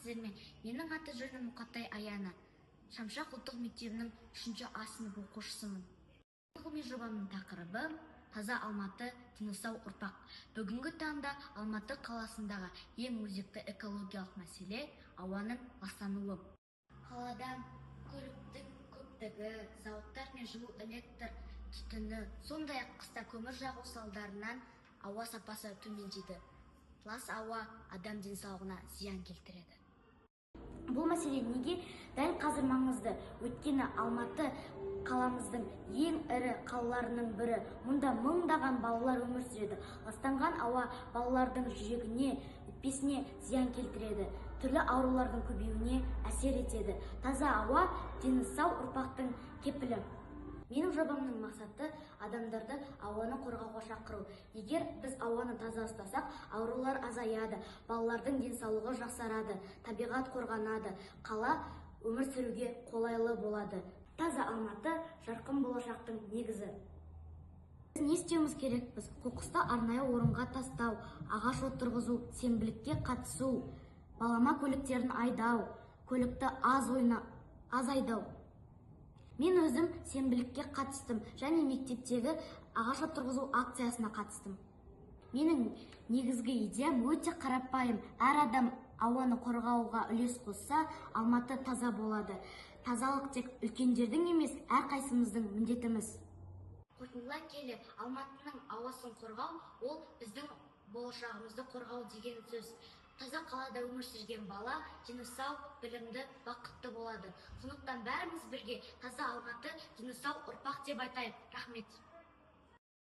Сәлеметсіздер ме? Менің аты жөнім Мұқатай Аяна. Шамшақ ұлттық мектебінің 3 А сынып оқушысымын. Ғылыми жобамның тақырыбы: «Таза Алматы, дені сау ұрпақ». Бүгінгі таңда Алматы қаласындағы ең өзекті экологиялық мәселе – ауаның ластануы. Қалада көліктің көптігі, зауыттар мен жылу электр түтіні, сондай-ақ қыста көмір жағу салдарынан ауа сапасы төмендейді. Лас ауа адам денсаулығына зиян келтіреді. Бұл мәселе неге дәл қазір маңызды? Өйткені Алматы – қаламыздың ең ірі қалаларының бірі. Мұнда мыңдаған балалар өмір сүреді. Ластанған ауа балалардың жүрегіне, өкпесіне зиян келтіреді, түрлі аурулардың көбеюіне әсер етеді. Таза ауа – дені сау ұрпақтың кепілі. Менің жобамның мақсаты – адамдарды ауаны қорғауға шақыру. Егер біз ауаны таза ұстасақ, аурулар азаяды, балалардың денсаулығы жақсарады, табиғат қорғанады, қала өмір сүруге қолайлы болады. Таза Алматы – жарқын болашақтың негізі. Біз не істеуіміз керекпіз? Қоқысты арнайы орынға тастау, ағаш отырғызу, сенбілікке қатысу, балама көліктерін айдау, көлікті аз айдау. Мен өзім сенбілікке қатыстым және мектептегі ағаш отырғызу акциясына қатыстым. Менің негізгі идеям өте қарапайым: әр адам ауаны қорғауға үлес қосса, Алматы таза болады. Тазалық тек үлкендердің емес, әрқайсымыздың міндетіміз. Қорытындылай келе, Алматының ауасын қорғау – ол біздің болашағымызды қорғау деген сөз. Таза қалада өмір сүрген бала дені сау, білімді, бақытты болады. Сондықтан бәріміз бірге «Таза Алматы, дені сау ұрпақ» деп айтайық. Рахмет.